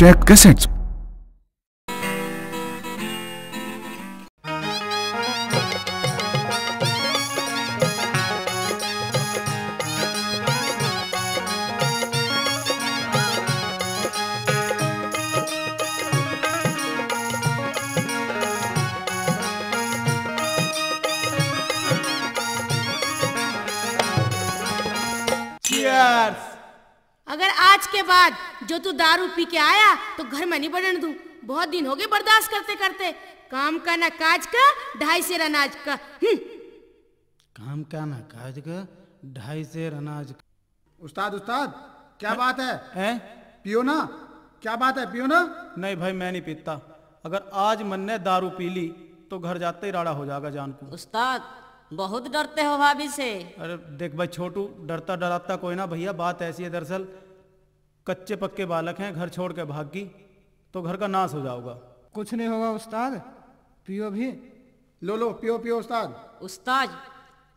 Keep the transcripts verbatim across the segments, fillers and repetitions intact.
Red Cassettes. Cheers. अगर आज के बाद जो तू दारू पी के आया तो घर में नहीं बढ़न दूं। बहुत दिन हो गए बर्दाश्त करते करते। काम का ना काज का, ढाई सेर अनाज का। हम्म। काम का ना काज का, ढाई सेर अनाज का। उस्ताद, उस्ताद, क्या हैं? बात है? हैं? पियो ना। क्या बात है, पियो ना। नहीं भाई, मैं नहीं पीता। अगर आज मन ने दारू पी ली तो घर जाते ही राड़ा हो जाएगा जान को। उस्ताद, बहुत डरते हो भाभी से। अरे देख भाई छोटू, डरता डराता कोई ना भैया, बात ऐसी है दरअसल, कच्चे पक्के बालक हैं, घर छोड़ के भाग गई तो घर का नाश हो जाओगा। कुछ नहीं होगा उस्ताद, पियो भी। लो लो, पियो पियो उस्ताद। उस्ताद,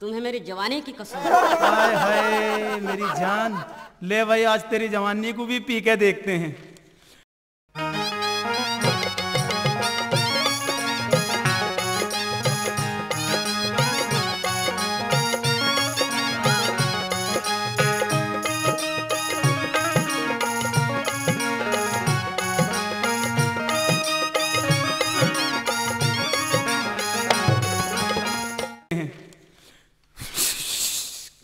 तुम्हें मेरी जवानी की कसम। हाय हाय मेरी जान, ले भाई आज तेरी जवानी को भी पी के देखते हैं।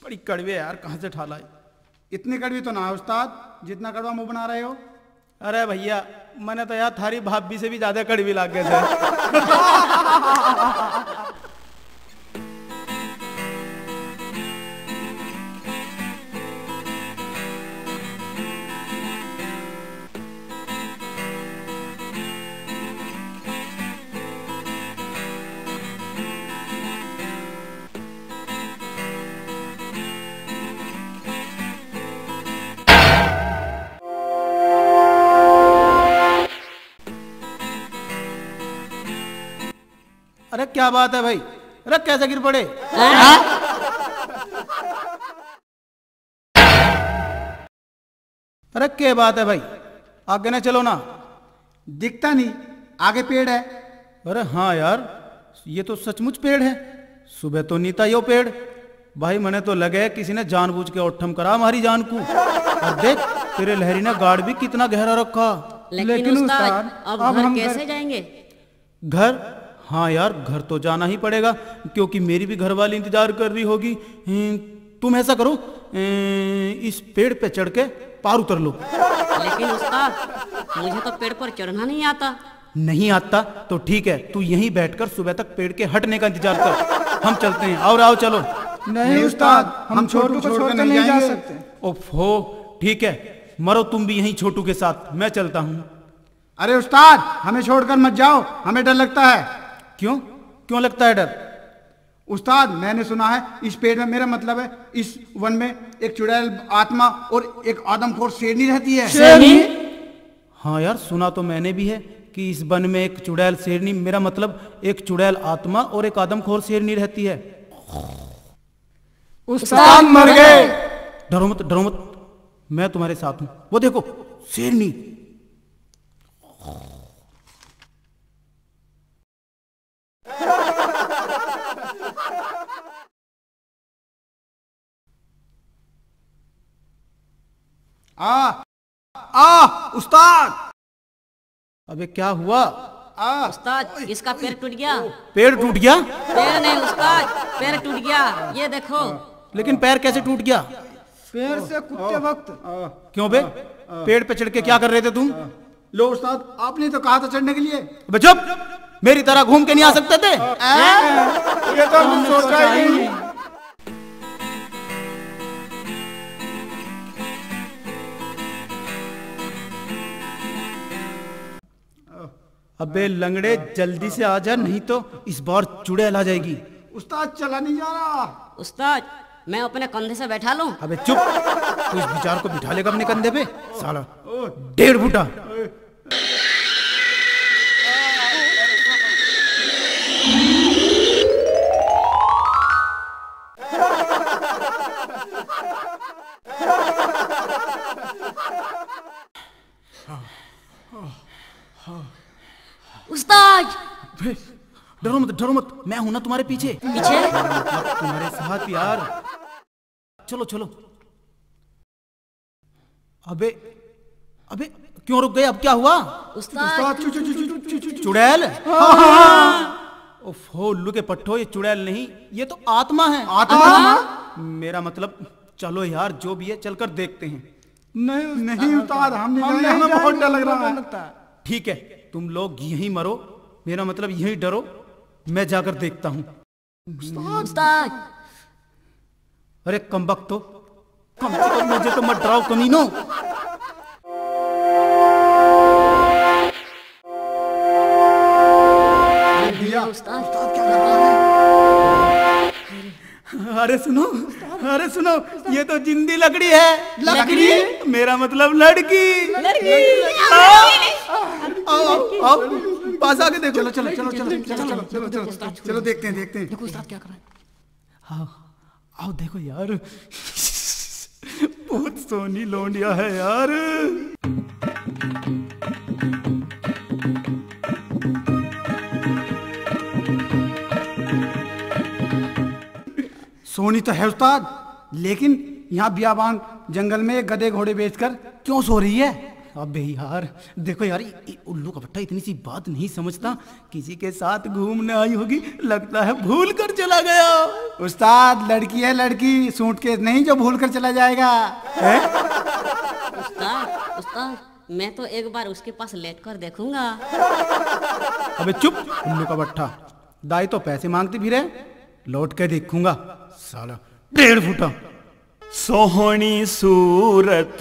बड़ी कड़वी है यार, कहाँ से ठा लाई? इतनी कड़वी तो ना है उस्ताद, जितना कड़वा मुंह बना रहे हो। अरे भैया, मैंने तो यार थारी भाभी से भी ज्यादा कड़वी लाग गए थे। अरे क्या बात है भाई, अरे कैसे गिर पड़े? हाँ? अरे क्या बात है भाई, आगे ना चलो ना। दिखता नहीं, आगे पेड़ है। अरे हाँ यार, ये तो सचमुच पेड़ है। सुबह तो नीता यो पेड़। भाई, मने तो लगे किसी ने जानबूझ के ओठम करा हमारी जान को। और देख, तेरे लहरी ने गाड़ भी कितना गहरा रखा। लेकिन लेकिन उस्ताद, उस्ताद, अब अब घर हम कैसे घर जाएंगे? घर? हाँ यार, घर तो जाना ही पड़ेगा, क्योंकि मेरी भी घरवाली इंतजार कर रही होगी। हम्म, तुम ऐसा करो, ए, इस पेड़ पे चढ़ के पार उतर लो। लेकिन उस्ताद, मुझे तो पेड़ पर चढ़ना नहीं आता। नहीं आता तो ठीक है, तू यहीं बैठकर सुबह तक पेड़ के हटने का इंतजार कर। हम चलते हैं, और आओ, चलो। नहीं उस्ताद, हम छोटू को छोड़कर नहीं जा सकते। ओफो, ठीक है, मरो तुम भी यहीं छोटू के साथ, मैं चलता हूँ। अरे उस्ताद, हमें छोड़कर मत जाओ, हमें डर लगता है। क्यों? क्यों लगता है डर? उस्ताद, मैंने सुना है इस पेड़ में, मेरा मतलब है इस वन में, एक चुड़ैल आत्मा और एक आदमखोर शेरनी रहती है। शेरनी? हाँ यार, सुना तो मैंने भी है कि इस वन में एक चुड़ैल शेरनी, मेरा मतलब एक चुड़ैल आत्मा और एक आदमखोर शेरनी रहती है। उस्ताद मर गए। डरो मत, डरो मत, मैं तुम्हारे साथ हूँ। वो देखो, शेरनी। आ, आ, उस्ताद। अबे क्या हुआ? आ, उस्ताद, इसका पैर टूट गया। पैर टूट गया? पैर नहीं उस्ताद, पैर टूट गया। ये देखो। लेकिन पैर कैसे टूट गया? पैर से कूदते वक्त। क्यों बे? पेड़ पे चढ़ के क्या कर रहे थे तुम? लो उस्ताद, आपने तो कहा था चढ़ने के लिए। अबे चुप! मेरी तरह घूम के नहीं आ सकते थे? ये तो हमने सोचा ही नहीं। अबे लंगड़े, जल्दी से आ जा, नहीं तो इस बार चुड़ैल आ जाएगी। उस्ताद, चला नहीं जा रहा। उस्ताद, मैं अपने कंधे से बैठा लूं? अबे चुप, तू इस बेचार को बिठा लेगा अपने कंधे पे, साला डेढ़ फुटा। डरो मत, डरो मत, मैं हूं ना तुम्हारे पीछे। पीछे? तुम्हारे साथ यार। चलो, चलो। अबे, अबे, क्यों रुक गए? अब क्या हुआ? उस्ताद। उस्ताद, चु-, चु-, चु-, चु-, चु-, चु-, चुड़ैल? हाँ। ओफो, उल्लू के पट्ठो, ये चुड़ैल नहीं, ये तो आत्मा है। आत्मा? आत्मा? मेरा मतलब, चलो यार, जो भी है, चलकर देखते हैं। नहीं, नहीं उस्ताद, हम नहीं हम जाएंगे, नहीं हमें बहुत जाएंगे, डर लग रहा है। ठीक है, तुम लोग यहीं मरो, मेरा मतलब, यहीं डरो, मैं जाकर देखता हूँ। उस्ताद। अरे कमबख्तो, कम से कम मुझे तो मत डराओ कमीनो। भैया, उस्ताद। उस्ताद क्या कर रहा है? अरे सुनो, अरे सुनो, ये तो जिंदी लकड़ी है। लकड़ी? मेरा मतलब लड़की। लड़की। आओ, आओ, आओ, पास आके देखो। चलो, चलो, चलो, चलो, चलो, चलो, चलो, चलो, चलो, देखते हैं, देखते हैं। देखो उस्ताद क्या कर रहे हैं। आओ, आओ देखो यार, बहुत सोनी लौंडिया है यार। सोनी तो है उस्ताद, लेकिन यहाँ बियाबान जंगल में गधे घोड़े बेचकर क्यों सो रही है? अबे यार, देखो यार, इ-, इ-, उल्लू का पट्ठा इतनी सी बात नहीं समझता। किसी के साथ घूमने आई होगी, लगता है भूल कर चला गया। उस्ताद, लड़की है लड़की, सूटकेस नहीं जो भूल कर चला जाएगा। हैं? उस्ताद, उस्ताद, मैं तो एक बार उसके पास लेट कर देखूंगा। अबे चुप, उल्लू का पट्ठा। दाई तो पैसे मांगती फिरे, लौट के देखूंगा। साला डेढ़ फुटा। सोहनी सूरत,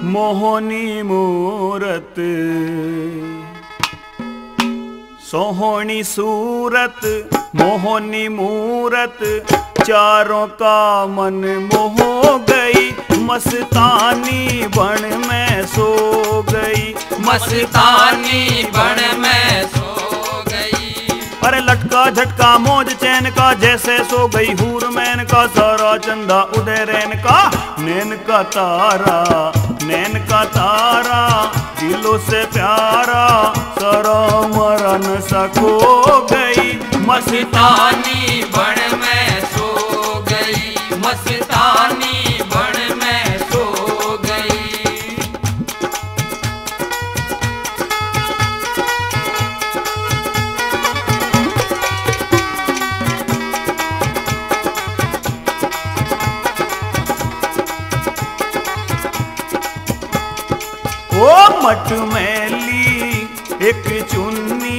मोहनी मूरत। सोहनी सूरत, मोहनी मूरत, चारों का मन मोह गई। मस्तानी बन में सो गई, मस्तानी बन में सो गई। अरे लटका झटका मौज चैन का, जैसे सो गई हूर मैन का। सारा चंदा उदय रैन का, नैन का तारा, नैन का तारा, दिलों से प्यारा, सारा मरा नशा खो गई। मस्तानी बन में सो गई, मस्तानी बन में सो गई। ओ मटमैली एक चुन्नी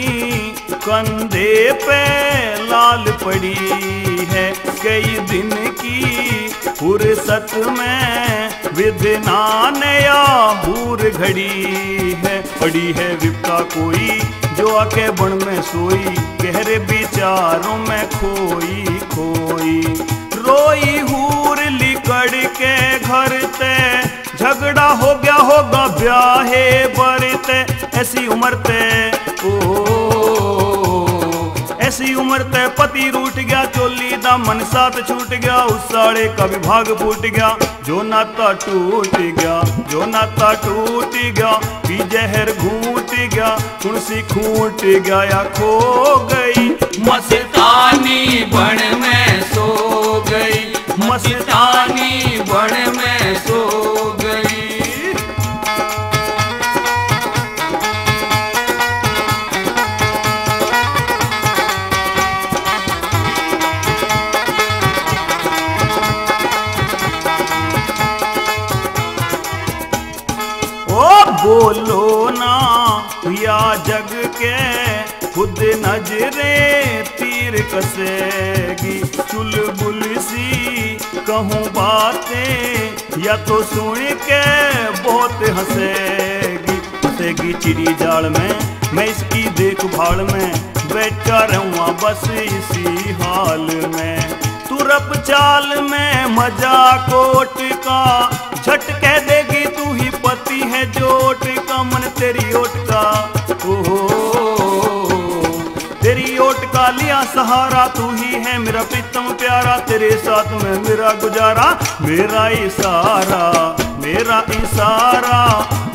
कंधे पे लाल पड़ी है, कई दिन की फुर्सत में विधना ने या हूर घड़ी है। पड़ी है विपता कोई जो आके बन में सोई, गहरे विचारों में खोई खोई। रोई हूर लिकड़ के घर ते, झगड़ा हो गया होगा ब्याहे बर ते। ऐसी उम्र ते, ओ, ऐसी उम्र ते पति रूठ गया, चोली दामन साथ छूट गया, उस साले का भी भाग फूट गया। जो नाता टूट गया, जो नाता टूट गया, पी जहर घूट गया, कुण सी खूट गया या खो गई। मस्तानी बन में सो गई, मस्तानी बन में सो गई। ओ बोलो ना या जग के, खुद नजरे तीर कसेगी। चुलबुल सी कहूँ बातें, या तो सुन के बहुत हंसेगी। फंसेगी चिड़ी जाल में, मैं इसकी देखभाल में, बैठा रहूँगा बस इसी हाल में। तुरप चाल में मजा कोट का, झट कह देगी तू ही पति है जोट का। मन तेरी ओट का, ओहो, तेरी ओट का लिया सहारा, तू ही है मेरा प्रीतम प्यारा, तेरे साथ में मेरा गुजारा। मेरा इशारा, मेरा इशारा,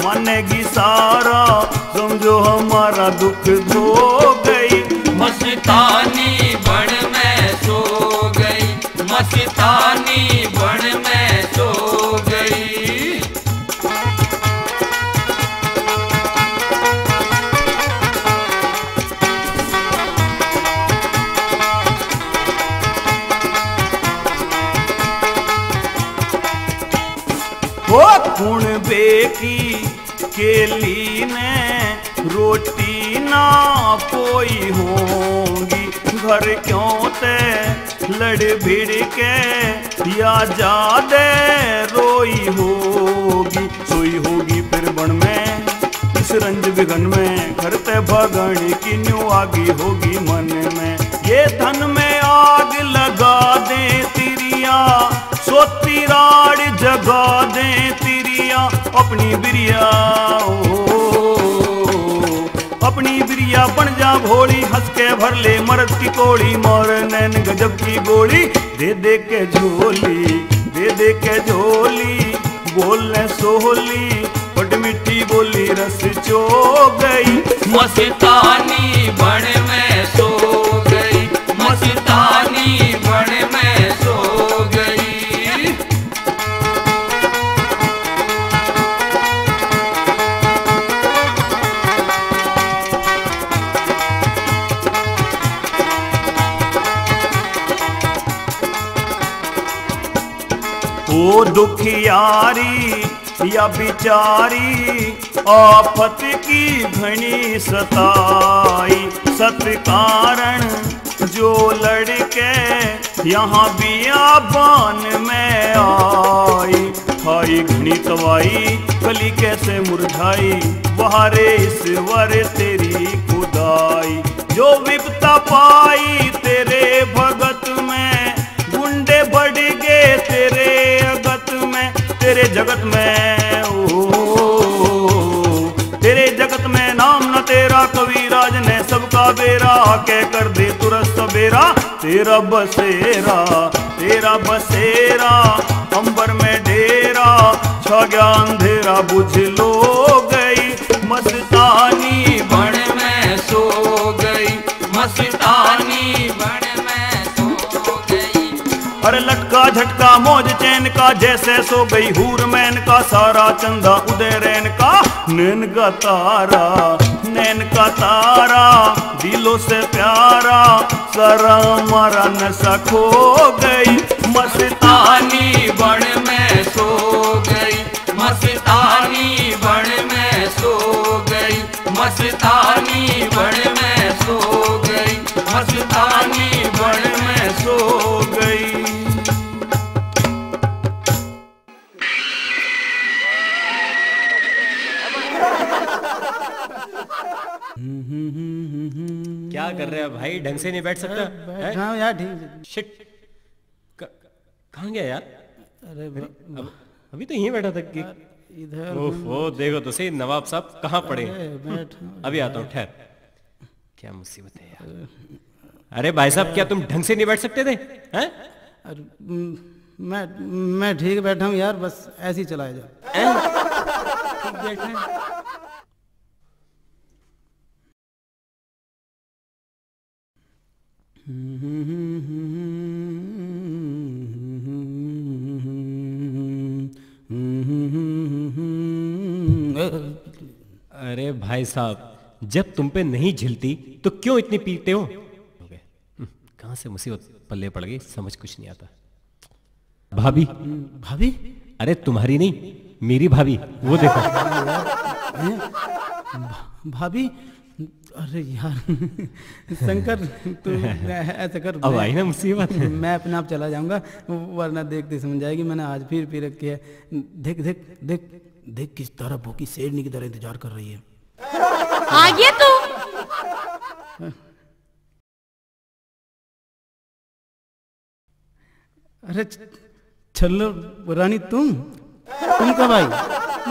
मानेगी सारा, जो जो हमारा दुख धो गई। मस्तानी बन में सो गई, मस्तानी बन में सो गई। ओ कुण बेकी केली ने रोटी ना पोई होंगी, घर क्यों ते लड़ भिड़ के या जादे रोई होगी। सोई होगी फिर बन में इस रंज विघन में, घर ते भागण की न्यू आगी होगी मन में। ये धन में आग लगा दे तिरिया, सोती राड़ जगा दे तिरिया, अपनी बिरिया ओ, अपनी बिरिया बन जा भोली, हंस के भर ले मर्द की कोड़ी, मार नैन गजब की गोली, दे दे के झोली, दे दे के झोली, बोल ले सोहली, बड़ मीठी बोली रस चो गई। मस्तानी बन में सो गई, मस्तानी बन में सो गई। ओ दुखियारी या बिचारी, आफत की घणी सताई, सत कारण जो लड़के यहाँ बियाबान में आई। खाई घणी तवाई, कली कैसे मुरझाई, वहारे ईश्वर तेरी खुदाई। जो विपता पाई तेरे भगत में, गुंडे बढ़ गए तेरे अगत में, तेरे जगत में, ओ, तेरे जगत में नाम न तेरा, कविराज ने सबका बेरा, आके कर दे तुरंत सबेरा। तेरा बसेरा, तेरा बसेरा, अंबर में डेरा, छा गया अंधेरा, बुझ लो गई। मस्तानी बन में सो गई, मस्तानी बन में सो गई। अरे लटका झटका मौज चैन का, जैसे सो गई हूर मैन का, सारा चंदा उदय रैन का। नैन का तारा, नैन का तारा, दिलों से प्यारा, सारा हमारा नशा खो गई। मस्तानी बन में सो गई, मस्तानी बन में सो गई, मस्तानी बन में सो गई, मस्तानी बन में सो गई। क्या कर रहे हो भाई, ढंग से नहीं बैठ सकता? अरे, बैठा हूँ यार, ठीक से। शिट, क-, कहाँ गया यार? अरे, अरे, ब-, अब, अभी तो यहीं बैठा था कि यार, इधर ओहो, देखो तो सही, नवाब साहब कहाँ पड़े हैं? अरे, बैठा हूँ अभी आता हूँ, यार। ठहर। क्या मुसीबत है यार। अरे भाई साहब, क्या तुम ढंग से नहीं बैठ सकते थे, हैं? अरे, म-, मैं, मैं ठीक बैठा हूँ यार, बस ऐसे ही चलाया जाए। हैं? ठीक बैठा है। अरे भाई साहब, जब तुम पे नहीं झिलती तो क्यों इतनी पीटते हो? हम्म, कहाँ से मुसीबत पल्ले पड़ गई, समझ कुछ नहीं आता। भाभी। भाभी? अरे तुम्हारी नहीं, मेरी भाभी, वो देखो। हैं? भा-, भाभी? अरे यार, शंकर, तू ऐसा कर, अब मैं, आई ना मुसीबत। मैं अपने आप चला जाऊंगा, वरना देखते समझ जाएगी मैंने आज फिर पी रखी है। देख, देख, देख, देख किस तरह भूखी शेरनी की तरह इंतजार कर रही है। आ गया तू? अरे छ-, छल्लो रानी, तुम, तुम कब आई?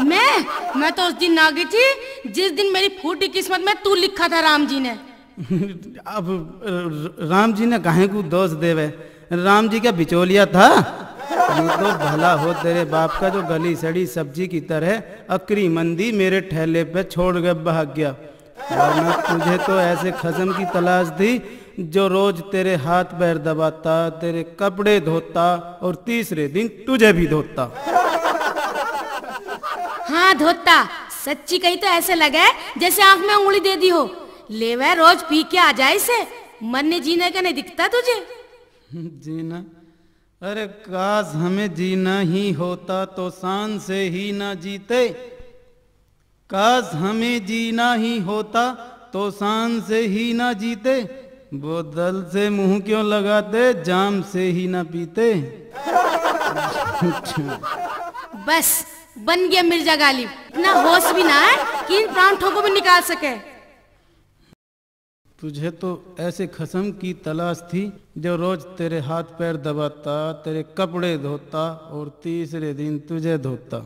मैं, मैं तो उस दिन आ गई थी जिस दिन मेरी फूटी किस्मत में तू लिखा था राम जी ने। अब र-, र-, राम जी ने काहे को दोष देवे, राम जी क्या बिचौलिया था? यूं तो भला हो तेरे बाप का जो गली सड़ी सब्जी की तरह अकरी मंदी मेरे ठेले पे छोड़ के भाग गया। वरना तुझे तो ऐसे खसम की तलाश थी जो रोज तेरे हाथ पैर दबाता, तेरे कपड़े धोता और तीसरे दिन तुझे भी धोता। हाँ धोता, सच्ची कही तो ऐसे लगे जैसे आंख में उंगली दे दी हो। लेवे रोज पी के आ जाए से, मरने जीने का नहीं दिखता तुझे। जीना, अरे काश हमें जीना ही होता तो शान से ही ना जीते। काश हमें जीना ही होता तो शान से ही ना जीते। बोतल से मुंह क्यों लगाते, जाम से ही ना पीते। बस, बन गया मिर्जा गालिब। इतना होश भी ना है कि इन परांठों को भी निकाल सके। तुझे तो ऐसे खसम की तलाश थी जो रोज तेरे हाथ पैर दबाता, तेरे कपड़े धोता और तीसरे दिन तुझे धोता।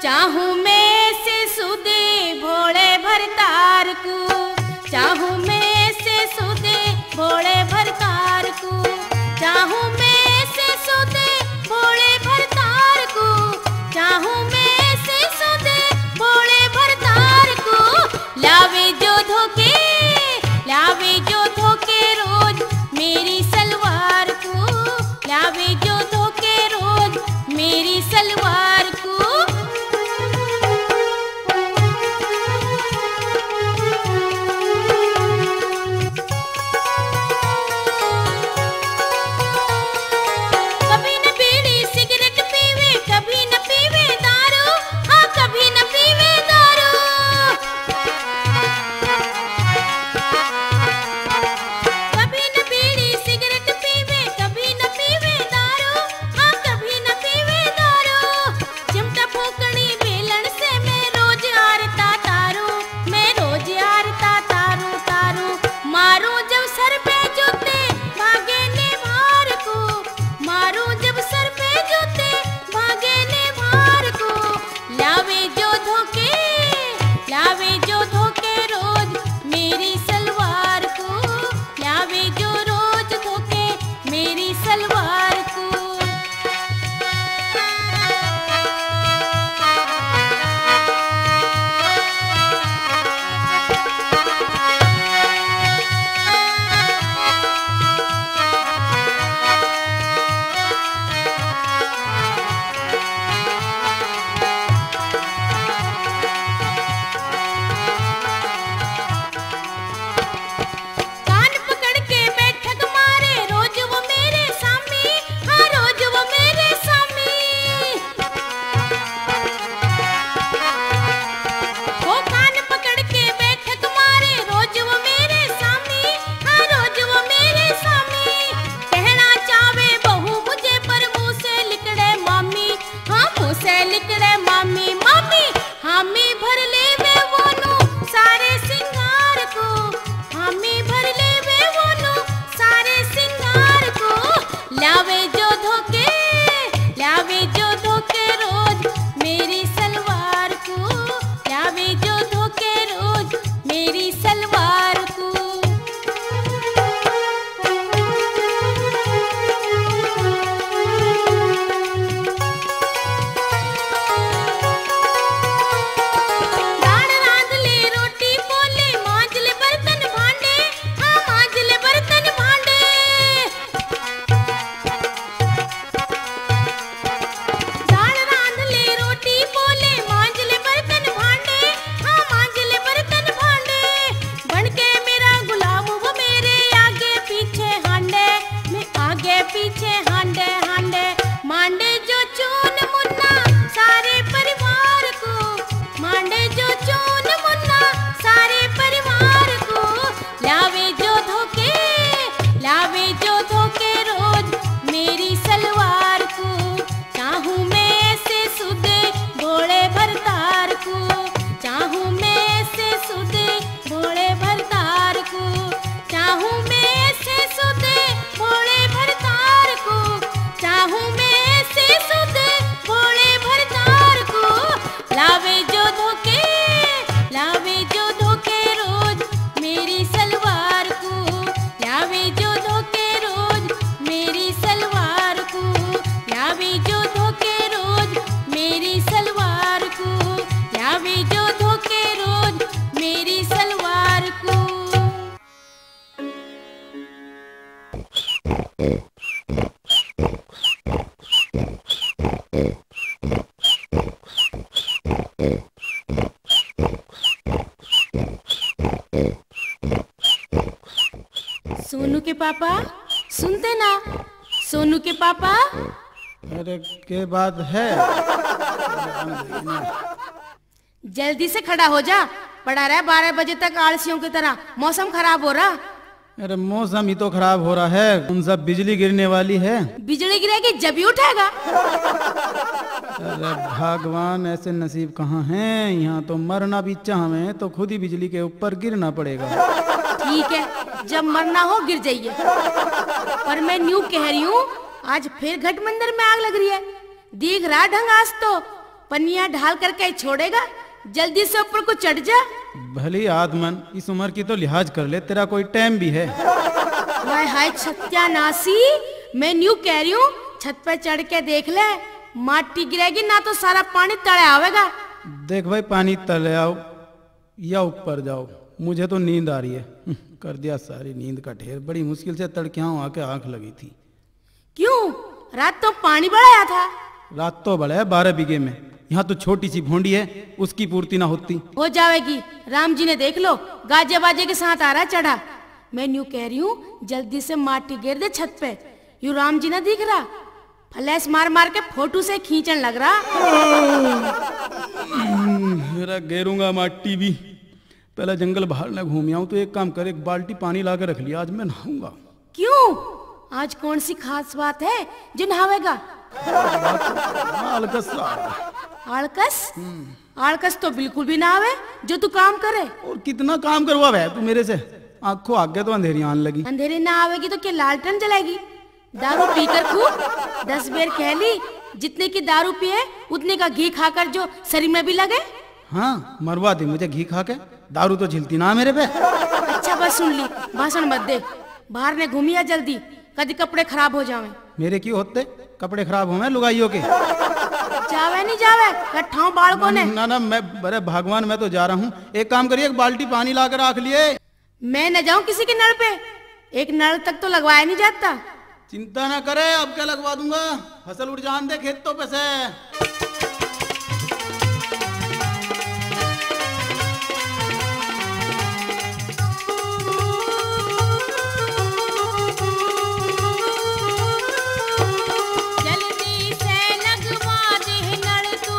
चाहूं मैं से सुदे भोले भरतार को, चाहूं मैं से सुदे भोले भरतार को, चाहूं मैं से सुदे भोले भरतार को, चाहूं मैं से सुदे भोले भरतार को। लावे जो धोखे, लावे जो धोखे रोज मेरी सलवार को, लावे जो धोखे रोज मेरी सलवार को। सोनू के पापा, सुनते ना? सोनू के पापा। अरे, के बात है? जल्दी से खड़ा हो जा, पड़ा रहा बारह बजे तक आलसियों की तरह। मौसम खराब हो रहा। अरे, मौसम ही तो खराब हो रहा है, उन सब बिजली गिरने वाली है। बिजली गिरेगी जब ही उठेगा। अरे भगवान, ऐसे नसीब कहाँ हैं? यहाँ तो मरना भी चाहवे तो खुद ही बिजली के ऊपर गिरना पड़ेगा। ठीक है, जब मरना हो गिर जाइए, पर मैं न्यू कह रही हूँ, आज फिर घट मंदिर में आग लग रही है। देख रहा ढंग आज तो, पनिया ढाल करके छोड़ेगा, जल्दी से ऊपर को चढ़ जा। भली आदमन, इस उम्र की तो लिहाज कर ले, तेरा कोई टाइम भी है। हाय हाय सत्यानाशी, मैं न्यू कह रही हूँ, छत पे चढ़ के देख ले, माटी गिरेगी ना तो सारा पानी तले आवेगा। देख भाई, पानी तले आओ या ऊपर जाओ, मुझे तो नींद आ रही है। कर दिया सारी नींद का ढेर, बड़ी मुश्किल से तड़के आके आंख लगी थी। क्यों, रात तो पानी बढ़ाया था? रात तो बढ़ाया बारह बीघे में, यहाँ तो छोटी सी भोंडी है, उसकी पूर्ति ना होती। हो जावेगी, राम जी ने देख लो, गाजे बाजे के साथ आ रहा चढ़ा। मैं न्यू कह रही हूँ, जल्दी से माटी गिर दे छत पे, यू राम जी ना दिख रहा, फ्लैश मार मार के फोटो से खींचन लग रहा। मेरा गेरूंगा माटी भी, पहले जंगल बाहर न घूम आऊं। तो एक काम कर, एक बाल्टी पानी ला के रख लिया, आज मैं नहाऊंगा। क्यों, आज कौन सी खास बात है जो नहावेगा? आलकस आ रहा है। आलकस? आलकस तो बिल्कुल भी ना आवे जो तू काम करे। और कितना काम करवावे है तू मेरे से? आंखों आगे तो अंधेरी आने लगी। अंधेरी ना आवेगी तो क्या लालटेन जलाएगी? दारू पीकर खूब दस बेर कह ली, जितने की दारू पिए उतने का घी खाकर जो शरीर में भी लगे। हाँ, मरवा दे मुझे घी खा के, दारू तो झिलती ना मेरे पे। अच्छा बस सुन ली, भाषण मत दे, बाहर ने घूमिया जल्दी, कदी कपड़े खराब हो जावे। मेरे क्यों होते कपड़े खराब होवे लुगाइयों के? जावे नहीं जावे, कट्ठाऊं बालकों ने। ना ना, मैं, अरे भगवान, मैं तो जा रहा हूँ। एक काम करिए, एक बाल्टी पानी ला के रख लिए। मैं न जाऊं किसी के नल पे, एक नल तक तो लगवाया नहीं जाता। चिंता ना करे, अब क्या लगवा दूंगा, फसल उड़ जान दे खेतों पे से। जल्दी से लगवा दे नल तू,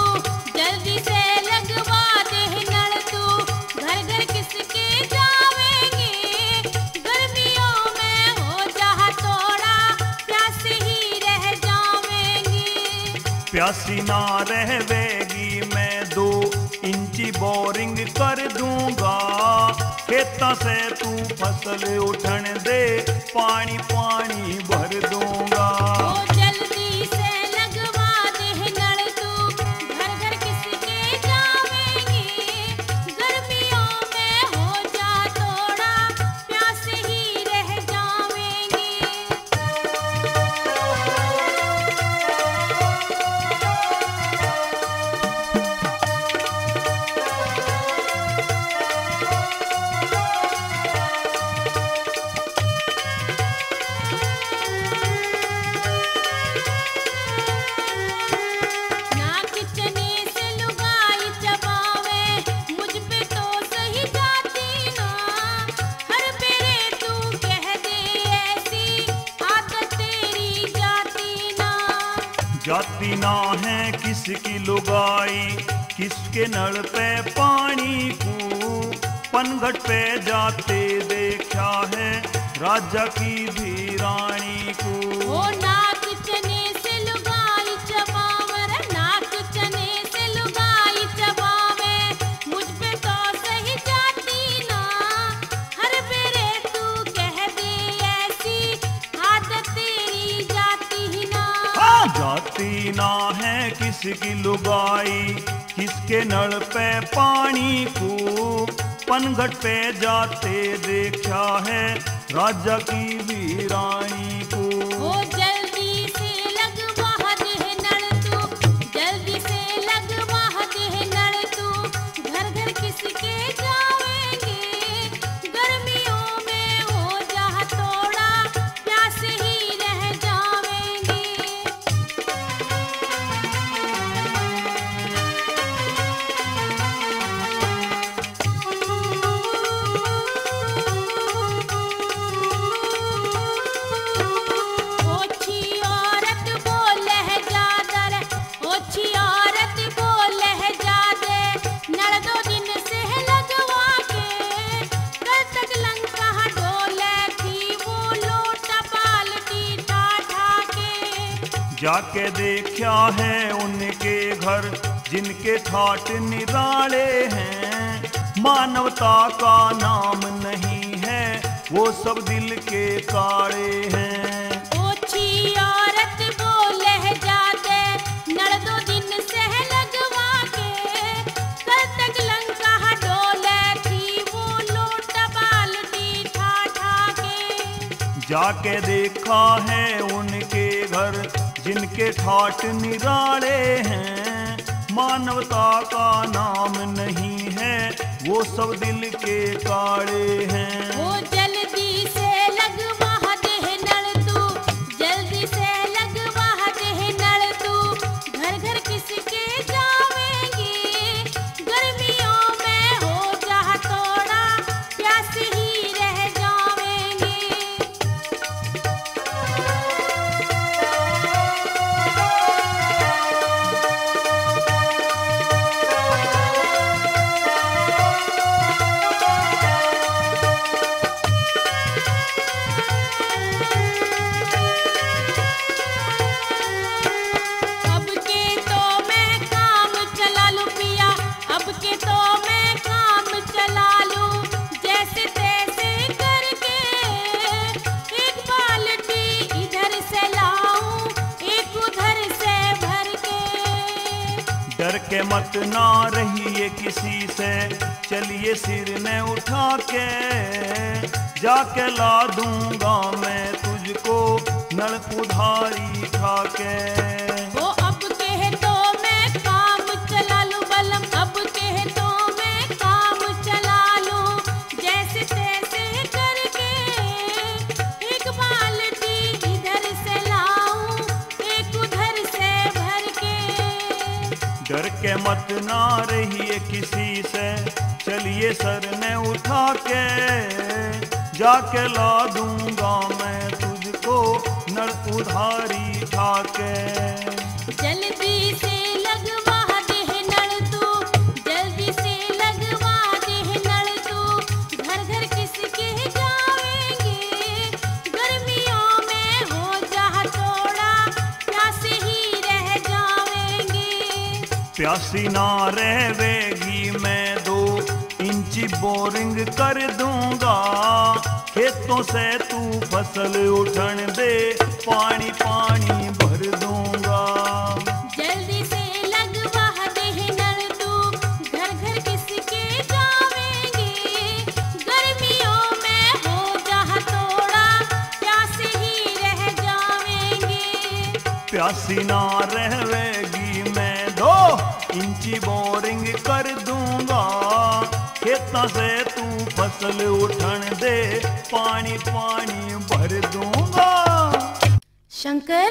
जल्दी से लगवा दे नल तू, घर घर किसके जावेंगे, गर्मियों में हो जा थोड़ा, प्यासे ही रह जावेंगे। प्यासी ना रहवेगी, मैं दो इंची बोरिंग कर दूंगा, खेतां से तू फसल उठन दे, पानी पानी भर दूंगा। ओ जल्दी से लगवा दे नल तू, घर घर किसके जावेंगे, गर्मियों में हो जा थोड़ा, प्यासे ही रह जावेंगे। नाक चने से लुगाई चबावे, मुझ पे तो सही जाती ना। हर बेरे तू कह दे ऐसी, आदत तेरी जाती ना। जाती ना है किसकी लुगाई, किसके नल पे पानी कू, पनघट पे जाते देखा है राजा की भी रानी को। ओ नाक चने से लुगाई चबावर, नाक चने से लुगाई चबावे, मुझ पे तो सही जाती ना। हर बेरे तू कह दे ऐसी, आदत तेरी जाती ही ना। हाँ, जाती ना है किसकी लुगाई, किसके नल पे पानी कू, पनघट पे जाते देखा है राजा की भी रानी को। ओ जल्दी से लगवा दे नल तू, जल्दी से लगवा दे नल तू, घर घर किसके जावेंगे, गर्मियों में हो जा थोड़ा, प्यासे ही रह जाके देखा है उनके घर, जिनके ठाट निराले हैं। मानवता का नाम नहीं है, वो सब दिल के काले हैं। ओछी औरत बोले जाते, नड़ दो दिन से लगवा के। कल तक लंका डोले थी, वो लोटा बाल्टी ठा ठा के। जाके देखा है उनके घर, जिनके ठाट निराले हैं। मानवता का नाम नहीं है, वो सब दिल के काले हैं। वो जल्दी से लगवा दे नल तू, जल्दी से लगवा दे नल तू। घर घर किसके जावेंगे, गर्मियों में हो जा थोड़ा, प्यास ही रह जावेंगे। अब के तो मैं काम चला लूं पिया, अब के तो मैं काम चला लूं, जैसे तैसे करके एक बाल्टी इधर से लाऊं, एक उधर से भर के। डर के मत ना रहिए किसी से, चलिए सिर ने उठा के, जाके ला दूंगा मैं तुझको नल उधारी खा के। वो अब कह तो मैं काम चला लूं बलम, अब कह तो मैं काम चला लूं, जैसे तैसे करके एक बाल्टी इधर से लाऊं, एक उधर से भर के। डर के मत ना रहिए किसी से, चलिए सर ने उठा के, जाके ला दूंगा मैं तुझको नल उधारी ठा के। जल्दी से लगवा दे नल तू, जल्दी से लगवा दे नल तू, घर घर किसके जावेंगे, गर्मियों में हो जा थोड़ा, प्यासे ही रह जावेंगे। प्यासी ना रहवेगी, मैं दो इंची बोरिंग कर दूंगा, खेतों से तू फसल उठन दे, पानी पानी भर दूंगा। जल्दी से लगवा दे नल तू, घर घर किसके जावेंगे, गर्मियों में हो जा थोड़ा, प्यासे ही रह जावेंगे। प्यासी ना रहवेगी, मैं दो इंची बोरिंग कर दूंगा, खेतां से तू फसल उठन दे, पानी पानी भर दूंगा। शंकर,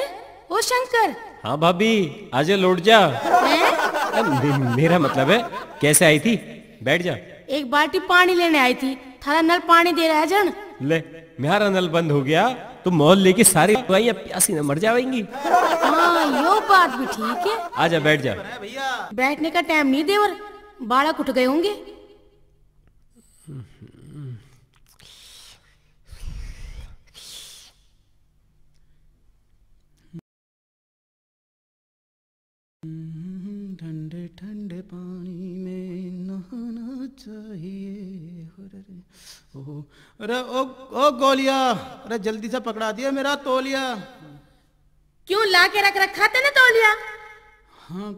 ओ शंकर। हाँ भाभी, आजा लौट जा। हैं? अ, मे-, मेरा मतलब है, कैसे आई थी? बैठ जा। एक बाल्टी पानी लेने आई थी, थारा नल पानी दे रहा है जन। ले, म्हारा नल बंद हो गया तो मोहल्ले की सारी गायें प्यासी न मर जावेंगी। हाँ, यो बात भी ठीक है। आजा, बैठ जा। बैठने का टाइम नहीं देवर, बालक उठ गए होंगे। ठंडे ठंडे पानी में नहाना चाहिए। हो रे रे। ओ, अरे ओ, ओ गोलिया, अरे जल्दी से पकड़ा दिया मेरा तौलिया। क्यों ला के रख रखा तने तौलिया? हाँ,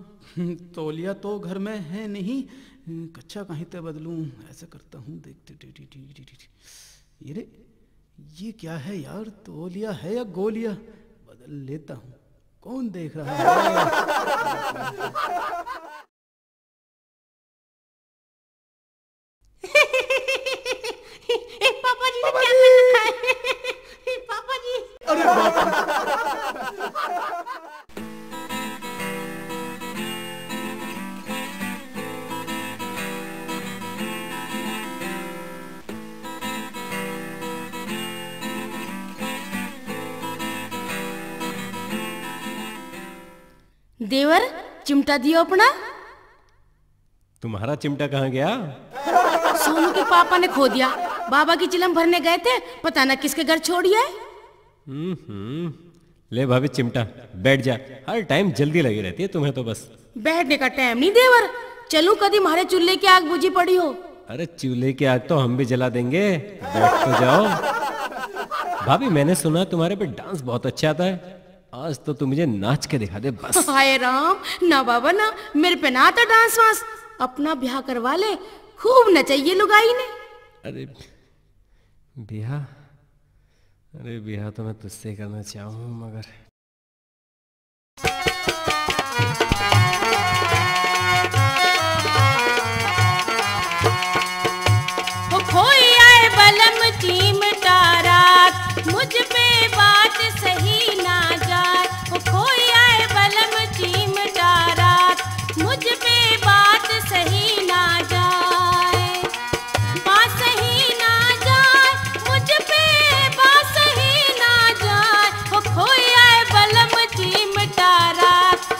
तौलिया तो घर में है नहीं, कच्छा कहीं ते बदलूं, ऐसा करता हूँ, देखते T, T, T, T, T, T. ये रे, ये क्या है यार, तौलिया है या गोलिया? बदल लेता हूँ, कौन देख रहा है? ए, पापा जी ने पापा क्या जी। कर रखा है? ए, पापा जी। अरे बाप रे। देवर, चिमटा दियो अपना। तुम्हारा चिमटा कहाँ गया? सोनू के पापा ने खो दिया। बाबा की चिलम भरने गए थे, पता ना किसके घर छोड़ आए। हम्म, हम्म। ले भाभी चिमटा, बैठ जा। हर टाइम जल्दी लगी रहती है तुम्हें तो बस। बैठने का टाइम नहीं देवर, चलूं कदी म्हारे चूल्हे की आग बुझी पड़ी हो। अरे चूल्हे की आग तो हम भी जला देंगे, बैठ तो जाओ। भाभी मैंने सुना तुम्हारे पे डांस बहुत अच्छा आता है, आज तो तू मुझे नाच के दिखा दे बस। हाय राम, ना बाबा ना, मेरे पे ना आता डांस वांस। अपना ब्याह करवा ले, खूब नचाइए लुगाई ने। अरे ब्याह, अरे ब्याह तो मैं तुझसे करना चाहूँ मगर। ओ खोई आए बलम चिमटा रात, मुझ पे बात सही ना जाए। ओ खोई आए बलम चिमटा रात, मुझ पे बात सही ना जाए। बात सही ना जाए, मुझ पे बात सही ना जाए। ओ खोई आए बलम चिमटा रात,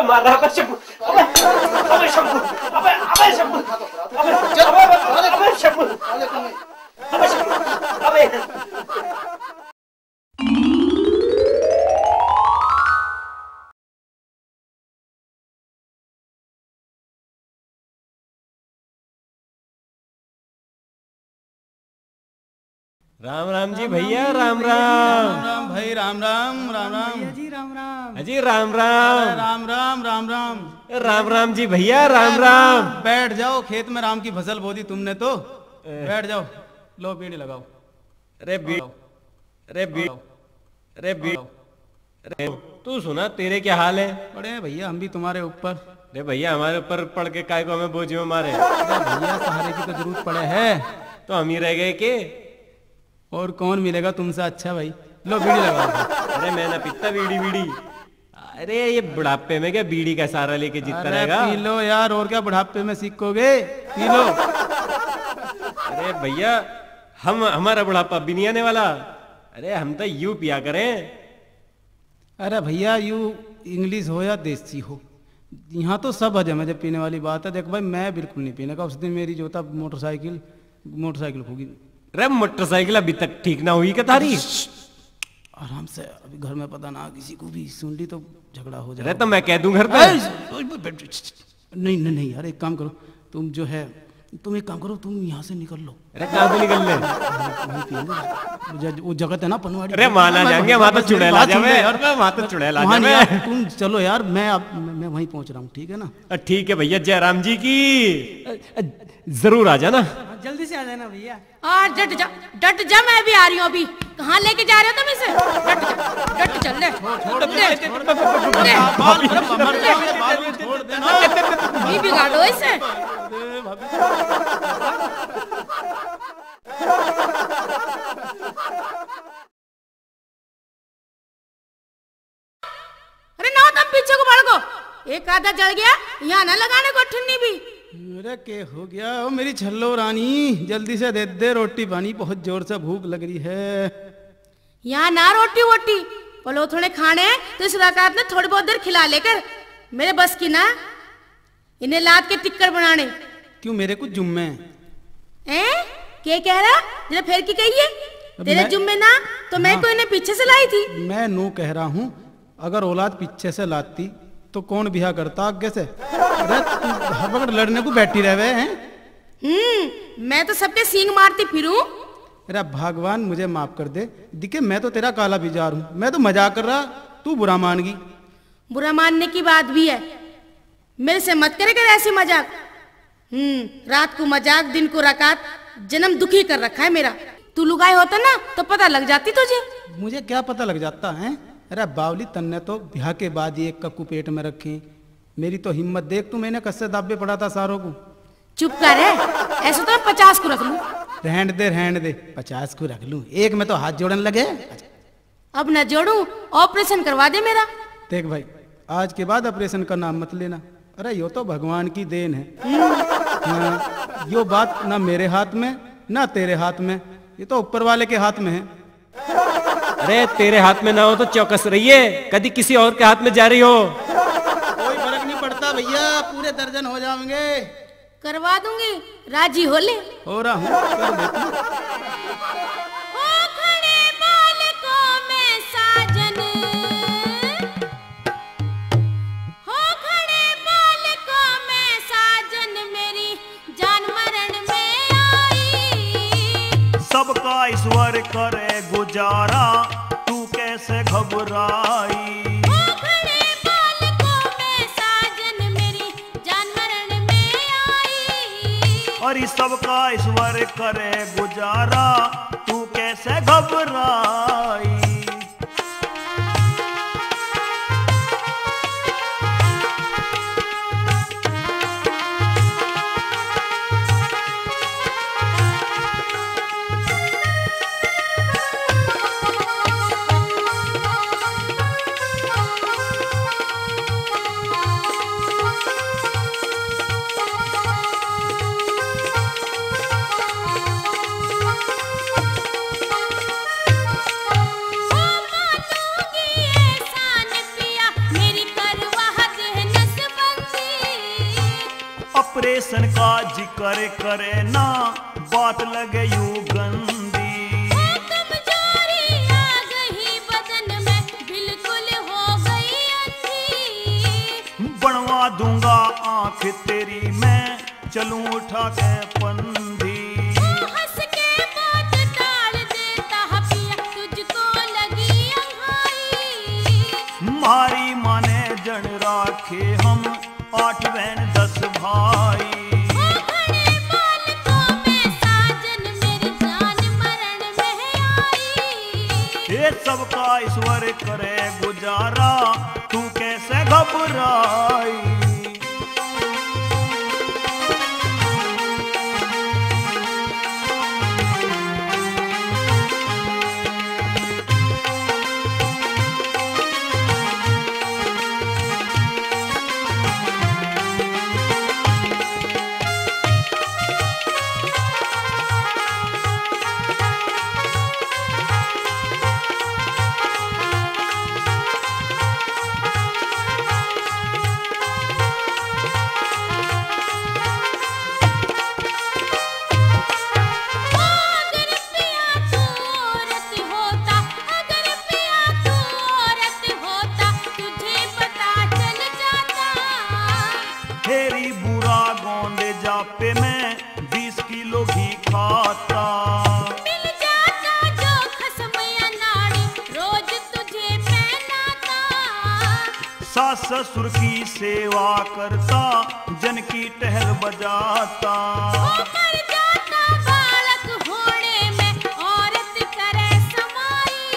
मार रहा, अबे शंभू, अबे, अबे शंभू, अबे, अबे शंभू, अबे, अबे, अबे, अबे शंभू, अबे शंभू, अबे। राम राम जी भैया, राम राम। राम राम भाई, राम राम, राम राम। भैया जी, राम राम। अजी, राम राम। अरे, राम राम, राम राम। राम राम जी भैया, राम राम। बैठ जाओ, खेत में राम की फसल बो दी तुमने तो। ए। बैठ जाओ, लो बीड़ी लगाओ। अरे बी-, लगाओ। अरे बी-, लगाओ। अरे बी-, लगाओ। अरे, तू सुना, तेरे क्या हाल है? पड़े हैं भैया हम भी तुम्हारे ऊपर। अरे भैया, हमारे ऊपर पड़ के काय को हमें बोझ में मारे? अरे भैया, सहारे की तो जरूरत पड़े है। तो हम ही रह गए के? और कौन मिलेगा तुमसे अच्छा भाई? लो बीड़ी लगाओ। अरे मैं ना पीता बीड़ी, बीड़ी। अरे ये बुढ़ापे में क्या बीड़ी का सहारा लेके जीता अरे रहेगा? पी लो यार, और क्या बुढ़ापे में सीखोगे? P low. अरे भैया, हम, हमारा बुढ़ापा भी नहीं आने वाला। अरे हम तो यू पिया करें। अरे भैया, यू इंग्लिश हो या देसी हो, यहाँ तो सब हजम है जब पीने वाली बात है। देख भाई, मैं बिल्कुल नहीं पीने का। उस दिन मेरी जो था मोटरसाइकिल, मोटरसाइकिल होगी। अरे मोटरसाइकिल अभी तक ठीक ना हुई क्या थारी? आराम से, अभी घर में पता ना किसी को भी सुन ली तो झगड़ा हो जाए। अरे तो मैं कह दूं घर पे। ए, नहीं, नहीं, नहीं यार, एक काम करो, तुम जो है, तुम एक काम करो, तुम यहाँ से निकल लो। अरे कहाँ से निकल ले? वहीं पियेंगे। वो ज-, वो जगह है ना पनवाड़ी। अरे वहाँ ना जाएंगे, वहाँ तो चुड़ैल आ जावे। यार, मैं वहाँ तो चुड़ैल आ जावे। तुम चलो यार, मैं अब, मैं, मैं वहीं पहुँच रहा हूँ, ठीक है ना? अ, ठीक है भैया, जय राम जी की। अ, अ, जरूर आ जाना। हाँ, जल्दी से आ जाना भैया। आ, डट जा, डट जा, मैं भी आ रही हूँ अभी। कहाँ लेके जा रहे हो तुम इसे? डट जा, डट जा, ले, ले, ले। नहीं बिगाड़ो इसे। अरे ना, तुम पीछे को भड़को, एक आधा जल गया, यहाँ ना लगाने को ठिन्नी भी। अरे के हो गया ओ मेरी छल्लो रानी, जल्दी से दे दे रोटी पानी, बहुत जोर से भूख लग रही है। यहाँ ना रोटी वोटी, पलो थोड़े खाने हैं, तो इस रकात ने थोड़ी बहुत देर खिला लेकर, मेरे बस की ना। इन्हें लात के टिक्कर बनाने। क्यों, मेरे कुछ जुम्मे हैं। हैं? के कह रहा? जरा फेर की कहिए। अब तेरे मैं जुम्मे ना, तो मैं हाँ। को इन्हें पीछे से लाई थी। मैं नू कह रहा हूँ, अगर औलाद पीछे से लाती, तो कौन ब्याह करता आगे से? अरे, तू हर वक्त लड़ने को बैठी रहवे हैं। हम्म, मैं तो सबके सींग मारती फिरूं। अरे भगवान, मुझे माफ कर दे, दिखे मैं तो तेरा काला बाजार हूँ, मैं तो मजाक कर रहा, तू बुरा मान गई। बुरा मानने की बात भी है, मेरे से मत करे कर ऐसी मजाक। हम्म, रात को मजाक, दिन को रकात, जन्म दुखी कर रखा है मेरा। तू लुगाई होता ना तो पता लग जाती तुझे। मुझे क्या पता लग जाता है? अरे बावली, तन्ने तो ब्याह के बाद ही एक कक्कू पेट में रखी। मेरी तो हिम्मत देख, तू मैंने कस्से दाबे पड़ा था सारों को। चुप कर है, ऐसे तो मैं पचास को रख लूं। रहन दे, रहन दे, पचास को रख लूं, एक में तो हाथ जोड़न लगे। अब ना जोड़ू, ऑपरेशन करवा दे मेरा। देख भाई, आज के बाद ऑपरेशन का नाम मत लेना। अरे, यो तो भगवान की देन है। हम्म। हाँ, यो बात ना मेरे हाथ में, ना तेरे हाथ में, ये तो ऊपर वाले के हाथ में है। अरे, तेरे हाथ में ना हो तो चौकस रहिए, कदी किसी और के हाथ में जा रही हो। कोई फर्क नहीं पड़ता भैया, पूरे दर्जन हो जाएंगे। करवा दूंगी, राजी हो ले। हो रहा हूँ, कर देती हूँ। हो खड़े बालकों में साजन, हो खड़े बालकों में साजन, मेरी जान मरण में आई। सबका ईश्वर करे गुजारा, तू कैसे घबराई। हो खड़े बालकों में साजन, मेरी जान मरण में आई। अरे सबका ईश्वर करे गुजारा, तू कैसे घबराई। का जिक्र करे ना, बात लगे यू गंदी। ओ कमजोरी आ गई बदन में, बिल्कुल हो गई अंधी। बनवा दूंगा आंख तेरी मैं, चलूं उठा के पंधी। ओ हंस के मौत टाल देता पिया, तुझको लगी अंघाई। मारी माने जन राखे हम, आठ बहन दस भाई। ओ घणे बालकों में साजन, मेरी जान मरण में आई। ये सबका ईश्वर करे गुजारा, तू कैसे घबराई। अगर पिया तू औरत होता, अगर पिया तू औरत होता, तुझे पता चल जाता। फेरी बुरा गोंद जापे में बीस किलो घी खाता। मिल जाता जो खसम या नाड़ी, रोज तुझे पहनाता। सास ससुर की सेवा करता, जन की टहल बजाता। ओ मर जाता बालक होने में, औरत करे समाई।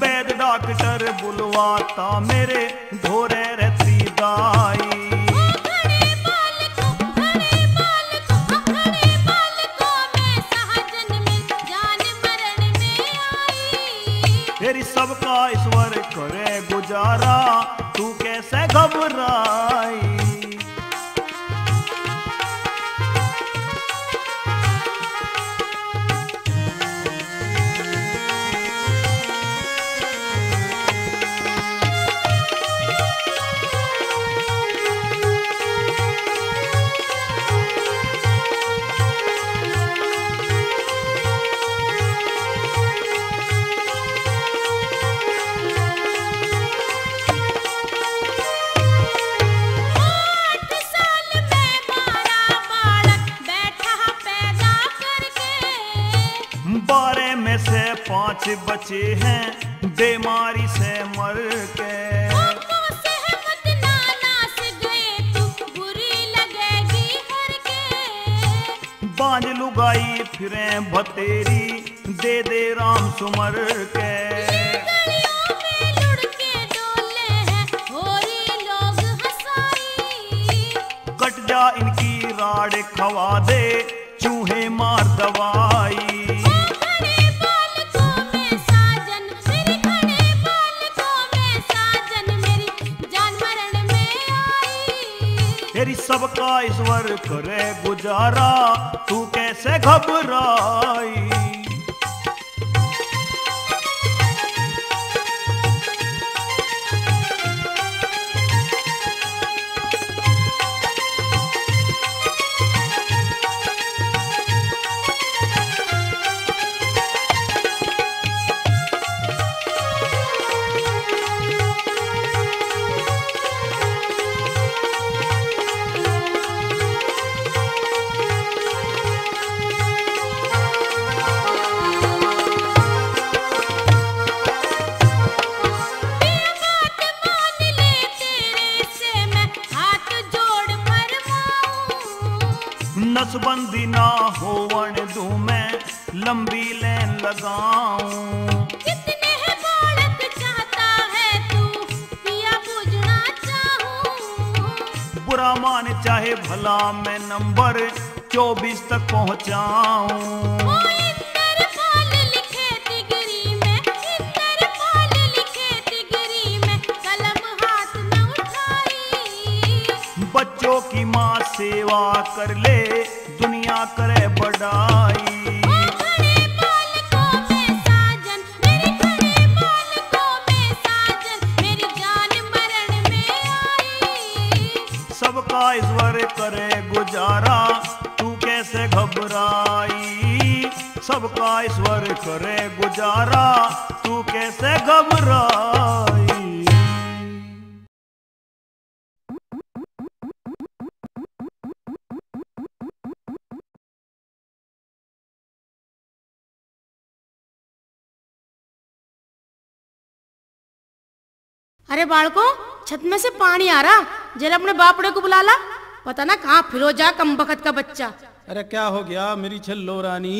वैद डॉक्टर बुलवाता, मेरे धोरे रहती दाई। ओ घणे बालकों, घणे बालकों, घणे बालकों में सहजन में जान मरण में आई। तेरी सबका ईश्वर करे गुजारा, तू कैसे घबराई। आठ साल में बारह बालक बैठा पैदा करके। बारह में से पांच बचे हैं बीमारी से मर के। ओ तो सहमत ना नास गए तू, बुरी लगेगी हर के। बांझ लुगाई फिरे भतेरी, दे दे राम सुमर के। ये गलियों में लुढ़के डोले हैं, होरी लोग हंसाई। कट जा इनकी राड़ खवा दे, चूहे मार दवाई। ओ घणे बालकों में साजन, मेरे घणे बालकों में साजन, मेरी जान मरण में आई। तेरी सबका ईश्वर करे गुजारा, तू कैसे घबराई। नसबंदी ना होवण दूं मैं, लंबी लाइन लगाऊं। कितने है बालक चाहता है तू, पिया बूझना चाहूं। बुरा मान चाहे भला, मैं नंबर चौबीस तक पहुंचाऊं। ओ इंद्रपाल लिखे तिगरी में, इंद्रपाल लिखे तिगरी में, कलम हाथ न उठाई। बच्चों की माँ सेवा कर ले, दुनिया करे बड़ाई। ओ घणे बालकों में साजन, मेरे घणे बालकों में साजन, मेरी जान मरण में आई। सबका ईश्वर करे गुजारा, तू कैसे घबराई, सबका ईश्वर करे गुजारा, तू कैसे घबराई। अरे बालको, छत में से पानी आ रहा, जरा अपने बापड़े को बुला ला। पता ना कहाँ फिरो जा कम बखत का बच्चा। अरे क्या हो गया मेरी छल्लो रानी?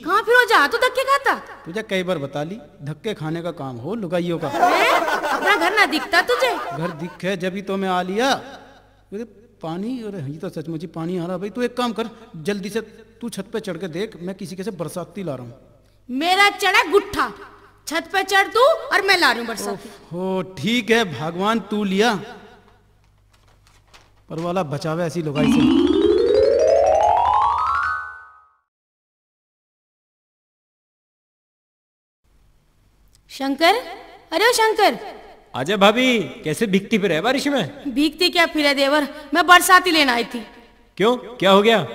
कहाँ फिरो जा तू धक्के खाता? तुझे कई बार बता ली, धक्के खाने का काम हो लुगाइयों का। हैं? अपना घर ना दिखता तुझे? घर दिखे जब ही तो मैं आ लिया। अरे पानी, अरे ये तो सचमुच ही पानी आ रहा भाई। तू एक काम कर, जल्दी से तू छत पे चढ़ के देख, मैं किसी के से बरसाती ला रहा हूँ। मेरा चढ़ा गुट्ठा, छत पे चढ़ तू और मैं ला रही हूँ बरसाती। हो ठीक है, भगवान तू लिया, पर वाला बचावे ऐसी लुगाई से। शंकर, अरे ओ शंकर। आजा भाभी, कैसे भीगती फिरे है बारिश में? भीगती क्या फिरे देवर, मैं बरसाती लेना आई थी। क्यों, क्या हो गया?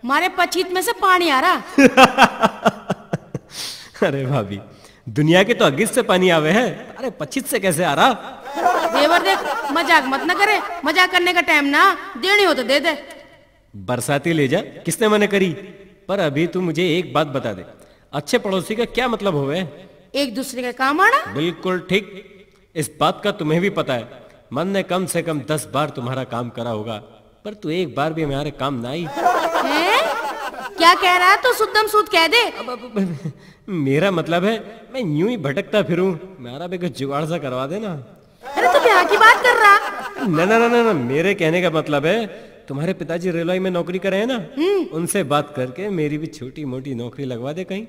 मारे पछीत में से पानी आ रहा। अरे भाभी, दुनिया के तो अगित से पानी आवे है, अरे पछीत से कैसे आ रहा? देवर देख, मजाक मत न करे, मजाक करने का टाइम ना, देनी हो तो दे दे। बरसाती ले जा, किसने मना करी? पर अभी तू मुझे एक बात बता दे, अच्छे पड़ोसी का क्या मतलब होवे? एक दूसरे के काम आना। बिल्कुल ठीक, इस बात का तुम्हें भी पता है, मैंने कम से कम दस बार तुम्हारा काम करा होगा, पर तू एक बार भी हमारे काम ना आई। हैं? क्या कह रहा है तू? शुद्धम शुद्ध कह दे। अब, अब, अब, मेरा मतलब है, मैं यूं ही भटकता फिरूं, मेरा भी कुछ जुगाड़ सा करवा देना। अरे तू ब्याह की बात कर रहा? ना, ना, ना, ना, ना, मेरे कहने का मतलब है, तुम्हारे पिताजी रेलवे में नौकरी करे हैं ना, हम्म। उनसे बात करके मेरी भी छोटी मोटी नौकरी लगवा दे कहीं।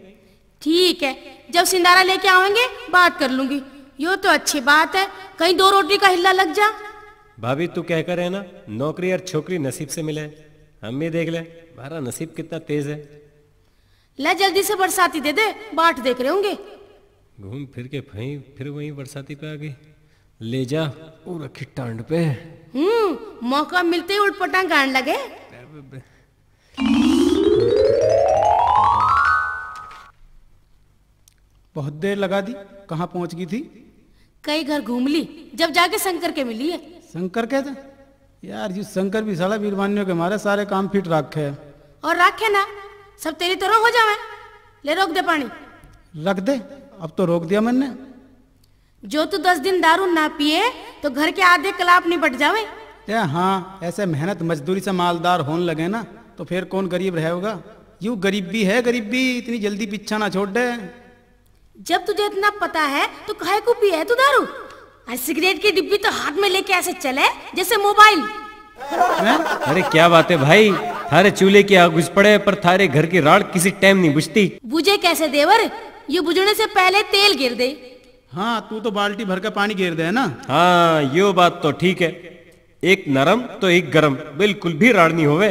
ठीक है, जब सिंधारा लेके आवेंगे, बात कर लूंगी। यो तो अच्छी बात है, कहीं दो रोटी का हिल्ला लग जा। भाभी, तू कहकर है ना, नौकरी और छोकरी नसीब से मिले, हम भी देख ले, हमारा नसीब कितना तेज है। ले जल्दी से बरसाती दे दे, बाट देख रहे होंगे। घूम फिर के फई फिर वहीं बरसाती पे आ गई। ले जा, वो रखी टांड पे। हम्म, मौका मिलते ही उटपटांग गान लगे। बहुत देर लगा दी, कहाँ पहुंच गई थी? कई घर घूम ली, जब जाके शंकर के मिली है। शंकर के थे? यार, जी शंकर भी साला बीरबानियों के मारे सारे काम फिट रखे है। और रखे ना, सब तेरी तरह हो जावे। ले रोक दे पानी। रख दे, अब तो रोक दिया मैंने। जो तू दस दिन दारू ना पिए तो घर के आधे कलाप निपट जावे। ए हाँ, ऐसे मेहनत मजदूरी से मालदार होने लगे ना, तो फिर कौन गरीब रहेगा? यू गरीबी है गरीबी, इतनी जल्दी पीछा ना छोड़ दे। जब तुझे इतना पता है तो काहे को पिए है तू दारू? और सिगरेट की डिब्बी तो हाथ में लेके ऐसे चले जैसे मोबाइल। हैं? अरे क्या बात है भाई, थारे चूल्हे की आग बुझ पड़े पर थारे घर की राड़ किसी टाइम नहीं बुझती। बुझे कैसे देवर, ये बुझने से पहले तेल गिर दे। हाँ, तू तो बाल्टी भर के पानी घेर दे है ना। हाँ, यो बात तो ठीक है, एक नरम तो एक गरम, बिल्कुल भी राड़ नहीं होवे।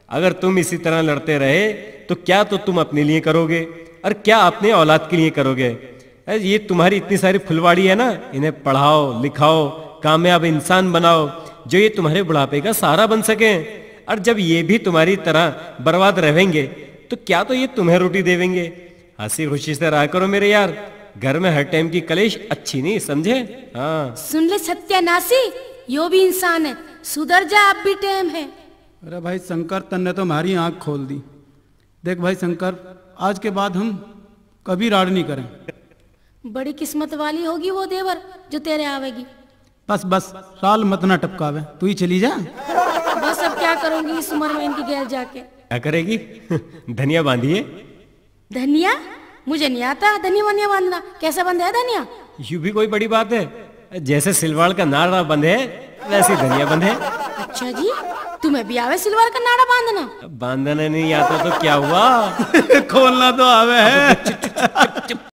अगर तुम इसी तरह लड़ते रहे तो क्या तो तुम अपने लिए करोगे और क्या अपने औलाद के लिए करोगे। अरे, ये तुम्हारी इतनी सारी फुलवाड़ी है ना, इन्हें पढ़ाओ लिखाओ, कामयाब इंसान बनाओ, जो ये तुम्हारे बुढ़ापे का सहारा बन सके। और जब ये भी तुम्हारी तरह बर्बाद रहेंगे तो क्या तो ये तुम्हें रोटी देवेंगे। हंसी खुशी से रहा करो मेरे यार, घर में हर टाइम की कलेश अच्छी नहीं, समझे? हाँ। सुन ले सत्यानाशी, यो भी इंसान है, सुधर जा, अब भी टाइम है। अरे भाई शंकर, तन्ने तो हमारी आंख खोल दी। देख भाई शंकर, आज के बाद हम कभी राड़ नहीं करें। बड़ी किस्मत वाली होगी वो देवर जो तेरे आवेगी। बस बस, राल मत ना टपकावे, तू ही चली जा। बस अब क्या करूंगी इस उम्र में इनकी गैल जाके। क्या करेगी? धनिया बांधिए। धनिया? मुझे नहीं आता धनिया वनिया बांधना। कैसा बंधे है धनिया? यू भी कोई बड़ी बात है, जैसे सिलवाड़ का नाड़ा बंधे है वैसे ही धनिया बंधे। अच्छा जी, तुम्हें भी आवे सिलवाड़ का नाड़ा बांधना? बांधना नहीं आता तो क्या हुआ? खोलना तो आवे है।